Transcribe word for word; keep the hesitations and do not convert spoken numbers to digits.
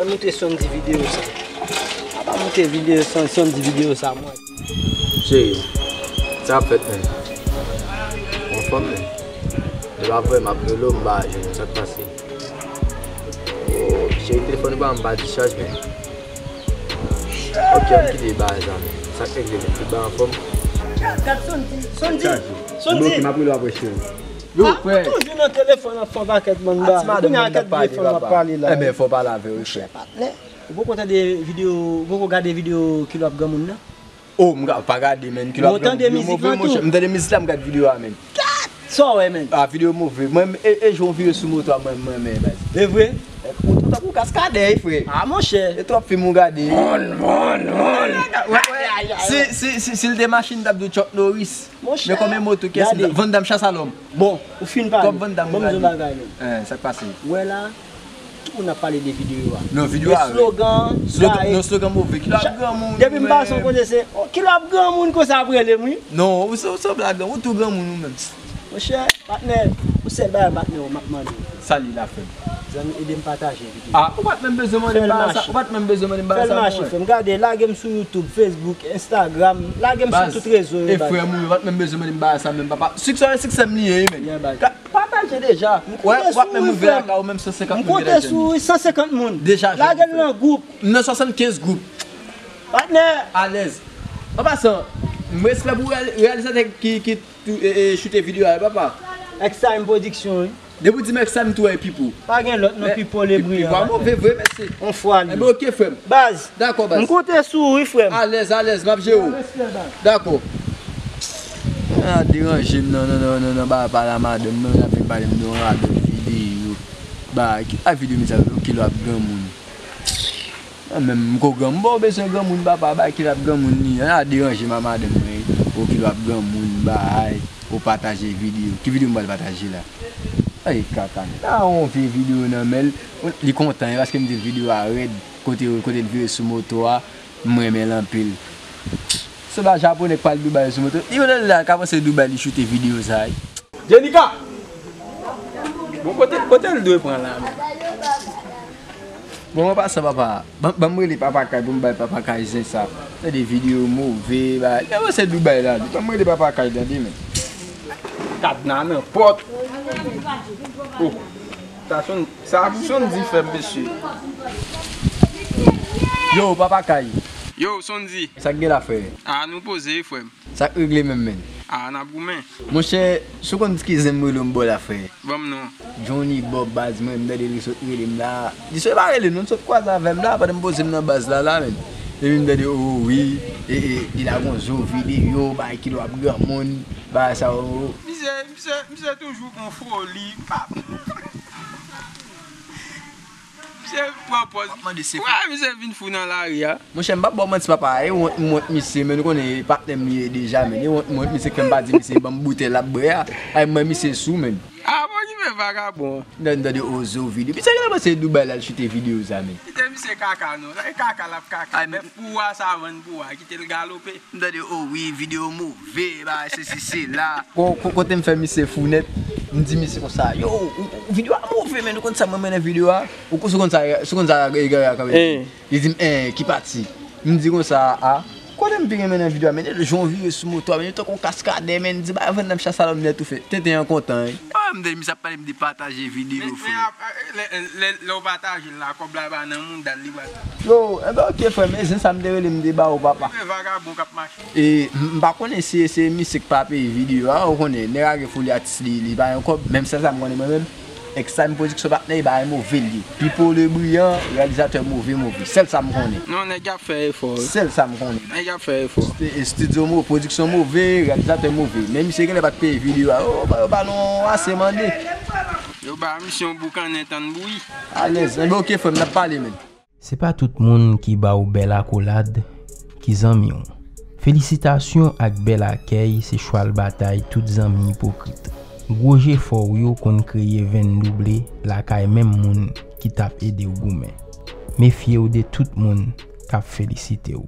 Moute Sondy videyo sa. A pa moute videyo Son- Sondy videyo sa, mwen. Cheri, sa ap fèt, menn? Ou anfòm, menn? Depi apre m ap rele w, m pa jwenn ou. Sa k pase? Oh, cheri, telefòn ou pa m pa dichaj, menn. Ok, ann kite bagay sa, menn. Sa k regle, menn? Tout bagay anfòm? Gad, gad Sondy. Sondy. Chaje. Sondy. Bon, ok, m ap rele w apre, cheri. Yo, frè. Ou toujou nan telefòn ap fè yon pakèt bann bagay. Kounye a kèt vye fanm ap pale la. Enben, fò pale avè w, frè. Patnè, ou poko tande videyo, ou poko gade videyo Kilòp Granmoun nan? Oh, m pa gade, menn. Kilòp Granmoun, videyo move, monchè. M tande mizik la, m gade videyo a, menn. Sa w wè, menn? Ah, videyo move. Mwen, e, e jan w vire sou moto a, mwen, mwen, mwen, baz. E vre? Ou, ou tankou kaskadè, frè. Ah, monchè. E twòp fim ou gade. Mon, mon, mon. Si, si, si, si l te machin, t ap di w Chuck Norris. Monchè. Men kòm e moto, kiyès? Van Damme, Chasse à l'homme. Bon, ou fin pale. Twòp Van Damme ou gade. Ban m di w yon bagay, menn. Eh, sa k pase? Ou wè la, tout moun ap pale de videyo a. Non, videyo a, wi. Slogan, slogan, non, slogan move. Kilòp Granmoun, depi m pase, ou konnen se, oh, Kilòp Granmoun konsa ap rele m, wi. Non, ou se, ou se blag, ou tou granmoun ou menm. Monchè, patnè, yon sèl bagay, patnè, m ap mande w. Sa li la, frè m? Zanmi, ede m pataje videyo. Ah, ou pa t menm bezwen mande m bagay sa, ou pa t menm bezwen mande m bagay sa, frè m. Fè l mache, frè m. Gade, lage m sou YouTube, Facebook, Instagram, lage m sou tout rezo yo, baz. E frè m, ou pa t menm bezwen mande m bagay sa menm, papa. Siksè, siksè m li ye, wi, menn. Pataje deja. Wè, w ap menm ouvè lakay ou menm san senkant moun deja. M konte sou ou, wi, san senkant moun. Deja, lage l nan gwoup. M nan swasannkenz gwoup. Patnè. Alèz. An pasan, m respè pou real-, reyalizatè ki, ki tou-, e, e, choute videyo a, papa. X-Time Production, wi. Depi w di m X-Time, m tou wè Pipo. Pa gen lòt non, Pipo Lebriyan. Pipo a move vre, mesye. On fwa li. Enben, ok, frè m. Baz. Dakò, baz. M konte sou ou, wi, frè m. Alèz, alèz, m ap jere w. Respè, baz. Dakò. A deranje m nan, nan, nan, nan, nan bagay pale a madanm mwen, l ap vin pale m de yon radòt videyo. Bagay, ki pa videyo medya, Kilòp Granmoun. Mwen menm, m ko granmoun, m pa bezwen granmoun, papa, bagay Kilòp Granmoun li. A deranje m a madanm mwen, o Kilòp Granmoun, bagay, o pataje videyo. Ki videyo m pral pataje la? Ay, kaka, nan yon vye videyo nan men l, li kontan, wi, paske m di l videyo a rèd, kote, kote l vire sou moto a, m renmen l anpil. Samba japonè k pral Dubai sou moto, li kote l la, ka panse Dubai li choute videyo sa, wi. Jenika! Bon, kote, kote l dwe pran la menm? Bon, an pasan, papa, ban, ban m rele Papa Kay pou m bay Papa Kay zen sa. Tande videyo move, bagay. Lè mwen se Dubai la, ban m rele Papa Kay, tande, men. Kadna nan pòt. Oh. Sa Son-, sa Sondy fè m, mesye. Yo, Papa Kay. Yo, Sondy. Sa k gen la, frè? Ah, nou poze, frè m. Sa k regle menm, menn? Ah, n ap goumen. Monchè, si w konn ki zen m rele w, m ba w la, frè. Ban m non. Johnny Bob, baz, mwen, m tande li sot rele m la. Li sot pa rele m non, m sot kwaze avè m la, pandan m poze m nan baz la, la, menn. Epi m tande, oh, wi, e, e, li lage yon zo videyo, bay Kilòp Granmoun, bay sa, oh. Misye, misye, misye toujou gon foli, pap. Misye pran pòz. W ap mande se fou. Wè, misye vin fou nan lari a. Monchè, m p ap ba w manti, papa. E wont m wont misye, men nou konnen patnè m li ye deja, men. E wont m wont misye k fè m pa di misye ban m boutèy l ap bwè a. Ay, mwen misye sou, men. A, bon, ki fè vagabon an? Nan, nan de ozo videyo. Misye genlè panse Dubai la l choute videyo sa, men. Kite misye kaka, non. E kaka l ap kaka. Ay, men pou w a sa vann pou w a. Kite l galope. M tande, oh wi, videyo move, bagay sesi, sela. Ko-, ko-, kote m fè misye fou nèt, m di misye konsa, yo, ou, ou, videyo a move, men ou konn sa mwen renmen nan videyo a? Ou ko-, si w konn sa, si w konn sa egare a kanpe. Li di m, en, ki pati? M di konsa, a, kote m pi renmen nan videyo a, men, jan w vire sou moto a, men, tankou yon kaskadè, men, m di, ba, vann nan m chas alòm nèt ou fè. Tenten an kontan, wi. Ah, m tande misye ap pale m de pataje videyo, frè. Lè, lè, lè w pataje l la, kòb la pa nan mouda l, li pral. Yo, enben, ok, frè m, e zen sa m te rele m te ba ou, papa. Vagabon k ap mache. E, m, m pa konnen si se misye k pa peye videyo a, ou konnen, nèg la gen foli atis li, li pa gen kòb, menm sèl sa m konnen mwen menm, X-Time Production patnè, e bagay move li ye. Pipo Lebriyan, reyalizatè move, move. Sèl sa m konnen. Non, nèg y ap fè efò, wi. Sèl sa m konnen. Nèg y ap fè efò. Sti-, e, estidyo mo-, pwodiksyon move, reyalizatè move. Men misye genlè pa t peye videyo a. Oh, ba yo ba nou ase mande. Yo ba misye yon boukannen tann bouyi. Alèz. Enben, ok, frè m, n ap pale, men. Se pa tout moun ki ba w bèl akolad ki zanmi w. Felisitasyon ak bèl akèy se chwal batay tout zanmi ipokrit. Gwo jefò w yo konn kreye venn double lakay menm moun ki t ap ede w goumen. Mefye w de tout moun k ap felisite w.